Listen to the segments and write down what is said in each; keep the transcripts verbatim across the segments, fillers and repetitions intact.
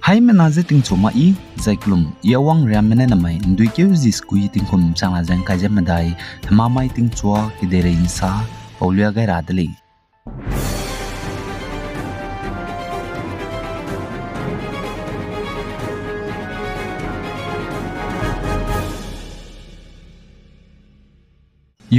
Haimena je tingchu ma i, zai kelum, i awang riamme ne namai, nduikeu zi sekui tingkum changna ze ngkai ze medai, hemamai tingchua kedeirei nsa, paulia gai ra de lei.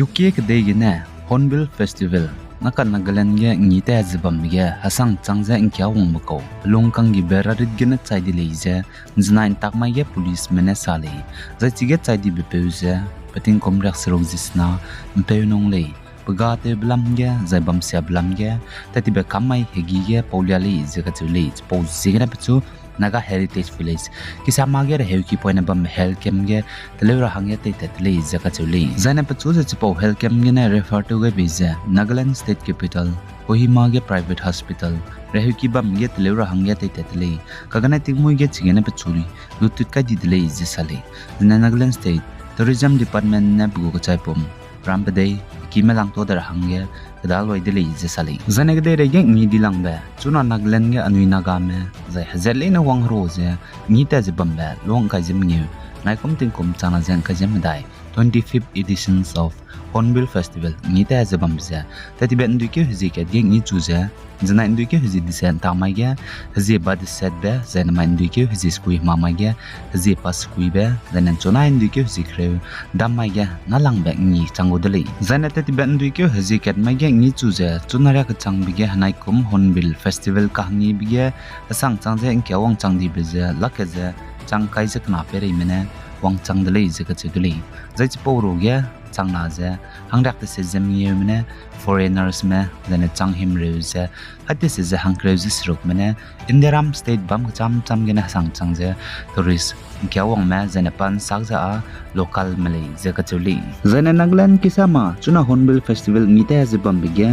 U K kedei gene Hornbill Festival, naka Nagaland ge ngi ta ze bambe ge hesang chang ze ngkia wangbe kau, pelung kanggibe rarit gene chai di lei ze, nzenai ntak mai ge policeme ne sa lei, zai chige chai dibe peu ze, pe tingkum riak seruk zi sena, mpeu nung lei, pe ga tewbe lam ge, zai bamsiabe lam ge, tattibe kam mai hegî ge paulia lei ze kacheu lei, chipau ziegene pechu, Naga Heritage Village. Kisa mâ ge reheuki poine bambe hell camp ge teleu ra hangge teitat de lei ze kacheu lei. Zaine pechu ze chipau hell camp gene refer tew gai bei ze Nagaland State Capital, Kohima ge private hospital, reheuki bam ge teleu ra hangge teitat de lei. Kagane tingmuî ge chigene pechu ri lutut kai di de lei ze sa lei. Zene Nagaland State Tourism Department ne pe gu kechaipum ram pe dei, kime langtua de ra hangge, kedaloi de lei ze sa lei. Zaine kedeirei ge ngi dilangbe, chuna Nagaland ge anui Nagame, zai hezat leine wang hero ze, ngi ta ze bambe, luang kai ze mengeu, naikum tingkum changna ze ngkai ze medai, twenty-fifth editions of Hornbill Festival, ngi ta ze bambe ze, tattibe nduikeu hezie kat ge ngi chu ze, zenai nduikeu hezie deset ntak mai ge, hezie ba desetbe, zaine mai nduikeu hezie sekui hemamai ge, hezie pa sekuibe, zaine chunai nduikeu hezie kereu, dam mai ge, nalangbe ngi chang gu de lei. Zaine tattibe nduikeu hezie kat mai ge ngi chu ze, chuna riak kechangbe ge henaikum Hornbill Festival kahangibe ge, hesang chang ze ngkia wangchang dibe ze, lak ke ze, chang kai ze kena peireime ne, wangchang de lei ze kacheu de lei. Zai chipau ru ge, changna ze, hangriak tese ze mengeume ne, foreignersme, zaine chang himreu ze, hai tese ze hangkereu ze serukme ne, Indiaram state bam kecham cham gene hesang chang ze, tourist ngkia wangme, zaine pa nsak ze â, localme lei ze kacheu lei. Zaine Nagaland kisa mâ, chuna Hornbill Festival ngi ta ze bambe ge,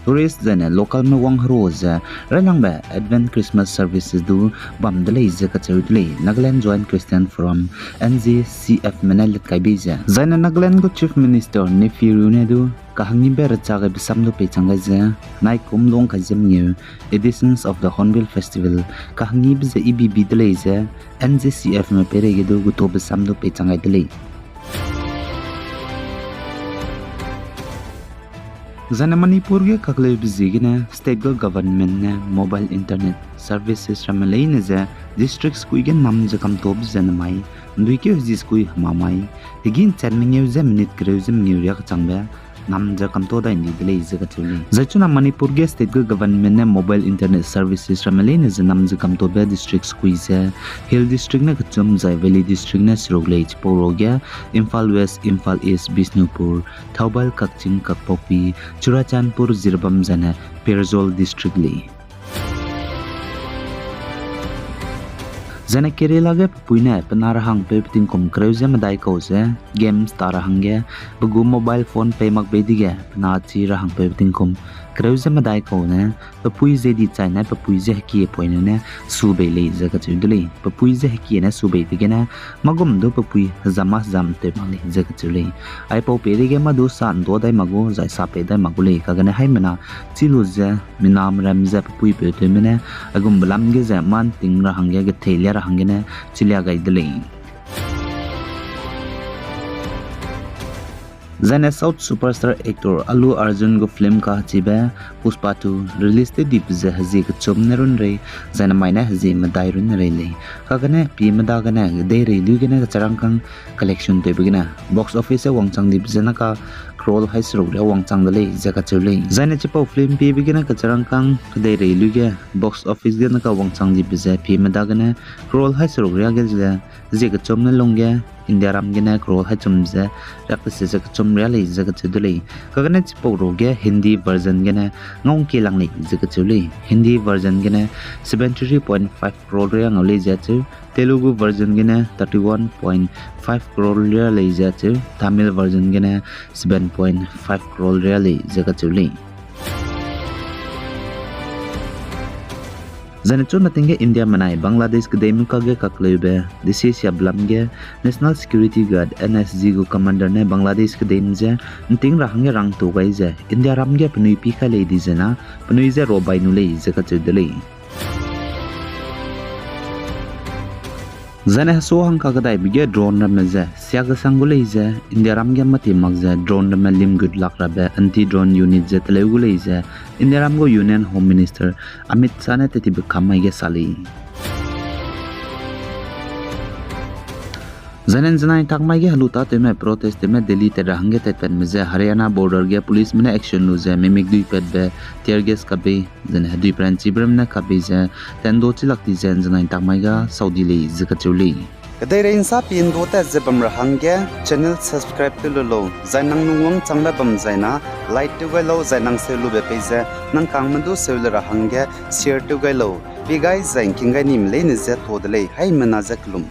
tourist zaine localme wang hero ze, railangbe Advent Christmas services du bam de lei ze kacheu de lei, Nagaland Joint Christian Forum, N J C Fme ne lat kai bei ze. Zaine Nagaland gu Chief Minister Neiphiu Rio ne du, kahangibe recha gaibe sam du peichang gai ze, naikum luang kai ze mengeu, editions of the Hornbill Festival, kahangibe ze ibi bi de lei ze, N J C Fme peireige du gutobe sam du peichang gai de lei. Zaine Manipur ge kakleube ziegene state gu government ne mobile internet services ramme leine ze district sekui ge nam ze kamtobe ze namai, nduikeu hezie sekui hemamai, hegî nchat mengeu ze minute kereu ze mengeu riak kechangbe, nam ze kamto dai ndi de lei ze kacheu lei. Zai chuna Manipur ge state gu government ne mobile internet services ramme leine ze nam ze kamtobe district sekui ze, Hill District ne kechum zai Valley District ne seruk lei chipau ru ge, Imphal West, Imphal East, Bishnupur, Thoubal, Kakching, Kangpokpi, Churachandpur, Jiribam zaine Pherzawl District lei. Zaine Kerala ge pepui ne pe na rahangpeu pe tingkum kereu ze medai kau ze games ta ra hangge, pe gu mobile phone pei mak bei dege pe na chi rahangpeu pe tingkum kereu ze medai kau ne, pepui ze di chaine pepui ze hekie poine ne su bei lei ze kacheu de lei. Pepui ze hekie ne su bei degene, mâ gum du pepui hezam mâ hezam tew mak lei ze kacheu lei. Aipau peireige mâ du sa ndua dai mak gu, zai sa pei dai mak gu lei, kagane haimena chi lu ze, mina merem ze pepuipeu tewme ne, aigumbe lam ge ze mâ nting ra hangge getheilia ra hanggene, chilia gai de lei. Zaine South superstar actor Allu Arjun gu film kahechibe Pushpa two release tew dibe ze hezie kechum ne runrei, zaine mai ne hezie medai runrei lei. Kagane pie medagene kedeirei luigene kecharangkâng collection tewbe gene box office ge wangchang dibe ze naka crore hai seruk ria wangchang de lei ze kacheu lei. Zaine chipau film piebe gene kecharangkâng kedeirei luige box office ge naka wangchang dibe ze pie medagene crore hai seruk ria ge ze hezie kechum ne lungge India ram gene crore hai chum ze riak tese ze kechum ria lei ze kacheu de lei. Kagane chipau ruge Hindi version gene ngau ngkie lang lei ze kacheu lei. Hindi version gene seventy three point five crore ria ngau lei ze acheu, Telugu version gene thirty one point five crore ria lei ze acheu, Tamil version gene seven point five crore ria lei ze kacheu lei. Zaine chuna ting ge India menai Bangladesh kedeime kage kakleube desi siabe lam ge National Security Guard, N S G gu commander ne Bangladesh kedeime je nting ra hangge rangtu gai ze India ram ge penui pi kai lei di zena penui je rabai nu lei ze kacheu de lei. Zaine hesu hangka kedaibe ge drone ramme ze siakesang gu lei ze, Indiaram ge mâti mak ze drone ramme limgut lak rabe anti-drone unit ze teleu gu lei ze, Indiaram gu Union Home Minister Amit Shah ne tetibe kam mai ge sa lei. Zaine ’nzenai takmai ge helu tâtewme protest tewme Delhi tat ra hangge tatpatme je Haryana border ge policeme ne action lu ze mimik duipatbe tear gas kabei, zaine hedui peranchibe ramme ne kabei ze tendo chilak di ze ’nzenai takmai ga sau di lei ze kacheu lei. Kedeirei ’nsa pi ’ndo tat ze bam ra hangge channel subscribe tew lu lau, zai nang lungwangchangbe bam zaina like tew gai lau, zai nang seu lube pei ze nang kangme du seu le ra hangge share tew gai lau. Pi gai zai ’ngking gai nime leine je to de lei, haimena je kelum.